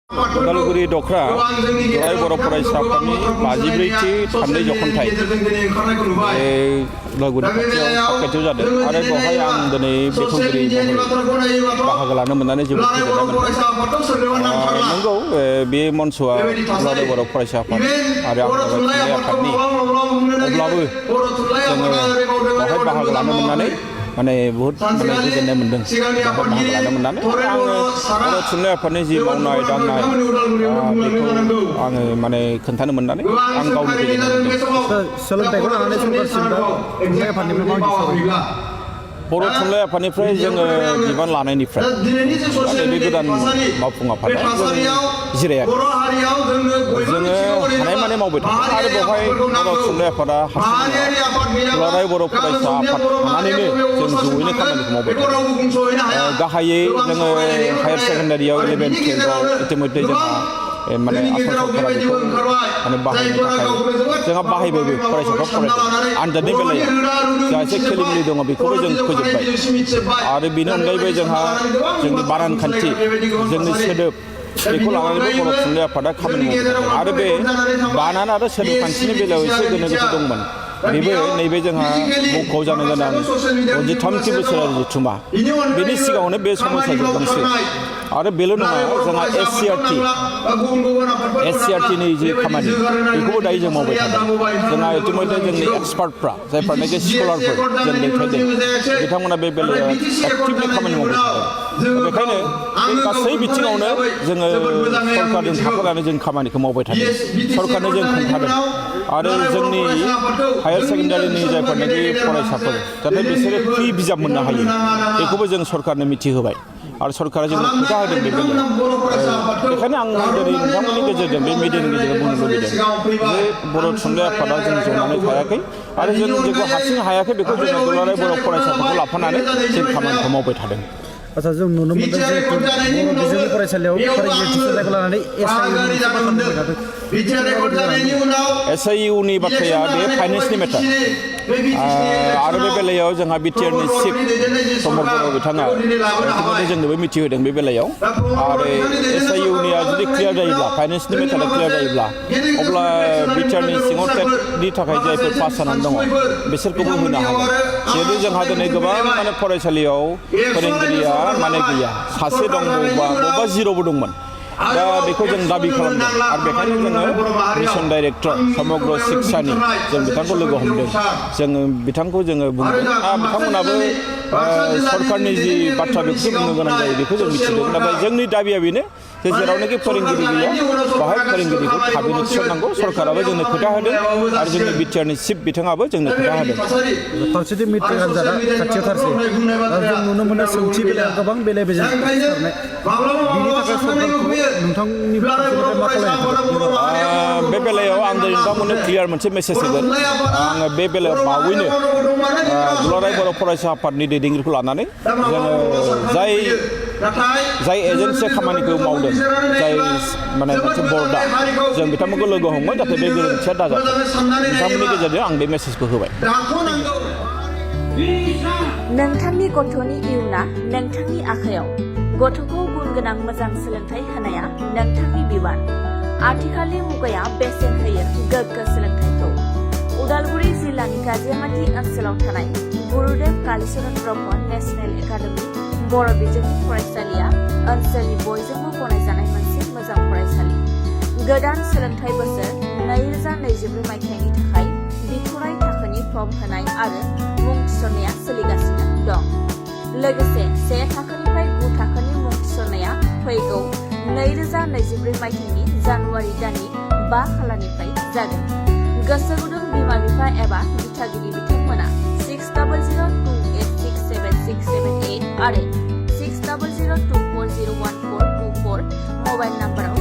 उदालगुरि दख'रा जराय बर' फरायसाफोरनि 54थि थान्दै जख'नथाइ उदालगुरि खाथियाव साखाथियाव जादों आरो बेवहाय आं दिनै बेखेवगिरि महरै बाहागो लानो मोननानै जोबोद गोजोननाय मोनदों। नंगौ बे मन्चआ दुलाराय बर' फरायसा आफाद आरो आं आफादनि अब्लाबो जोङो बेवहाय बाहागो लानो मोननानै माने बहुत गोजोननाय मोनदों बाहागो लानो मोननानै आङो बर' थुनलाइ आफादनि जि मावनाय दांनाय बेखौ आङो माने खोन्थानो मोननानै आं गावनि गोजोननाय मोनदों। सोलोंथाइखौ लानानै सरकारसिम दा थुनलाइ आफादनिफ्राय माबायदि सावरायदों? बर' थुनलाइ आफादनिफ्राय जोङो बिबान लानायनिफ्राय नैबे गोदान मावफुं आफादा जिरायाखै जोङो हानायमानि मावबाय थादों आरो बेवहाय बर' थुनलाइ आफादा दुलाराय बर' फरायसा आफाद थानानैनो जों जयैनो खामानिखौ मावबाय थादों। गाहायै जोङो हायार सेकेन्डारियाव 11, 12आव इतिमध्य जोंहा माने आसाम सरकारा बेखौ माने बाहायनो थाखाय जोंहा बाहायबायबो फरायसाफ्रा फरायदों। आनजादनि बेलायाव जा एसे खेलिमेलि दङ बेखौबो जों फोजोबबाय आरो बेनि अनगायैबो जोंहा जोंनि बानान खान्थि जोंनि सोदोब बेखौ लानानैबो बर' थुनलाइ आफादा खामानि मावदों आरो बे बानान आरो सोदोब खान्थिनि बेलायाव एसे गोनो गोथो दंमोन। बेबो नैबे जोंहा मुंख'आव जानो गोनां 63थि बोसोरारि जथुम्मा बेनि सिगाङावनो बे समस्या जोबलांसै आरो बेल' नङा जोंहा एससिआरटिनि जि खामानि बेखौबो दायो जों मावबाय थादों। जोंहा इतिमध्य जोंनि एक्सपार्टफ्रा जायफ्रानाखि स्कलारफोर जों दैथायदों बिथांमोना बे बेलायाव एक्टिभलि खामानि मावबाय थादों। बेखायनो बे गासै बिथिङावनो जोङो सरकारजों थाफानानै जों खामानिखौ मावबाय थादों। सरकारनो जों खोन्थादों आरो जोंनि हायार सेकेन्डारिनि जायफोरनाखि फरायसाफोर जाहाथे बिसोरो फ्रि बिजाब मोननो हायो बेखौबो जों सरकारनो मिथिहोबाय आरो सरकारा जोंनो खोथा होदों बे बेलायाव। बेखायनो आं दिनै नोंथांमोननि गेजेरजों बे मिडियानि गेजेरजों बुंनो लुबैदों जे बर' थुनलाइ आफादा जों जनानै थायाखै आरो जों जेखौ हारसिं हायाखै बेखौ जोङो दुलाराय बर' फरायसाफोरखौ लाफानानै जों खामानिखौ मावबाय थादों। आচ্ছা जों नुनो मोनदों जे बर' बिजोंनि फरायसालियाव फोरोंगिरि थिसननायखौ लानानै एसआइइउनि बाथ्राया बे फाइनेन्सनि मेटार आरो बे बेलायाव जोंहा बिटिआरनि चिफ प्रमद बर' बिथाङा जोंनोबो मिथिहोदों बे बेलायाव आरो एसआइइउनिया जुदि क्लियार जायोब्ला फाइनेन्सनि मेटारा क्लियार जायोब्ला अब्ला बिटिआरनि सिङाव टेटनि थाखाय जायफोर पास जानानै दङ बिसोरखौबो होनो हागोन। जिहेतु जोंहा दिनै गोबां माने फरायसालियाव फोरोंगिरिया माने गैया सासे दं बबेबा जिर'बो दंमोन दा बेखौ जों दाबि खालामदों आरो बेखायनो जोङो मिसन डाइरेक्टर समग्र शिक्षानि जों बिथांखौ लोगो हमदों जोङो बिथांखौ जोङो बुंदों बिथांमोनाबो सरकारनि जि बाथ्रा बेखौसो बुंनो गोनां जायो बेखौ जों मिथिदों। नाथाय जोंनि दाबिया बेनो जे जेरावनाखि फोरोंगिरि गैया बाहाय फोरोंगिरिखौ थाबैनो थिसननांगौ। सरकाराबो जोंनो खोथा होदों आरो जोंनि बिटिआरनि चिफ बिथाङाबो जोंनो खोथा होदों। फारसेथिं मेट्रिक आनजादा खाथियाव थारसै जों नुनो मोनो सोंथि बेलायाव गोबां बेले बेजे खारनाय बिनि थाखाय सरकारखौ नोंथांनि फारसेनिफ्राय मा खालामनो बे बेलायाव आं नोंथांमोननो क्लियार मोनसे मेसेज होगोन। आङो बे बेलायाव बावैनो दुलाराय बर' फरायसा आफादनि दैदेनगिरिखौ लानानै जोङो जाय एजेन्सिया खामानिखौ मावदों जाय माने मोनसे बर्डआ जों बिथांमोनखौ लोगो हमगोन जाहाथे बे गोरोन्थिया दाजाथों। बिथांमोननि गेजेरजों आं बे मेसेजखौ होबाय। नोंथांनि गथ'नि इयुना नोंथांनि आखायाव। गथ'खौ गुन गोनां मोजां सोलोंथाइ होनाया नोंथांनि बिबान। आथिखालनि मुगाया बेसेन होयो गोग्गो सोलोंथाइखौ। उदालगुरि जिल्लानि गाजियामाटी ओनसोलाव थानाय गुरुदेव कालीचरण ब्रह्म नेशनेल एकाडेमी बर' बिजोंनि फरायसालिया ओनसोलनि बयजोंबो गनायजानाय मोनसे मोजां फरायसालि। गोदान सोलोंथाइ बोसोर 2024 मायथाइनि थाखाय बिथ'राय थाखोनि फर्म होनाय आरो मुं थिसननाया सोलिगासिनो दं। लोगोसे 1 थाखोनिफ्राय 9 थाखोनि मुं थिसननाया फैगौ 2024 मायथाइनि जानुवारि दाननि 5 खालारनिफ्राय जागोन। गोसो गुदुं बिमा बिफा एबा दिथागिरि बिथांमोना 6002867678 आरो 6002401424 मबाइल नाम्बाराव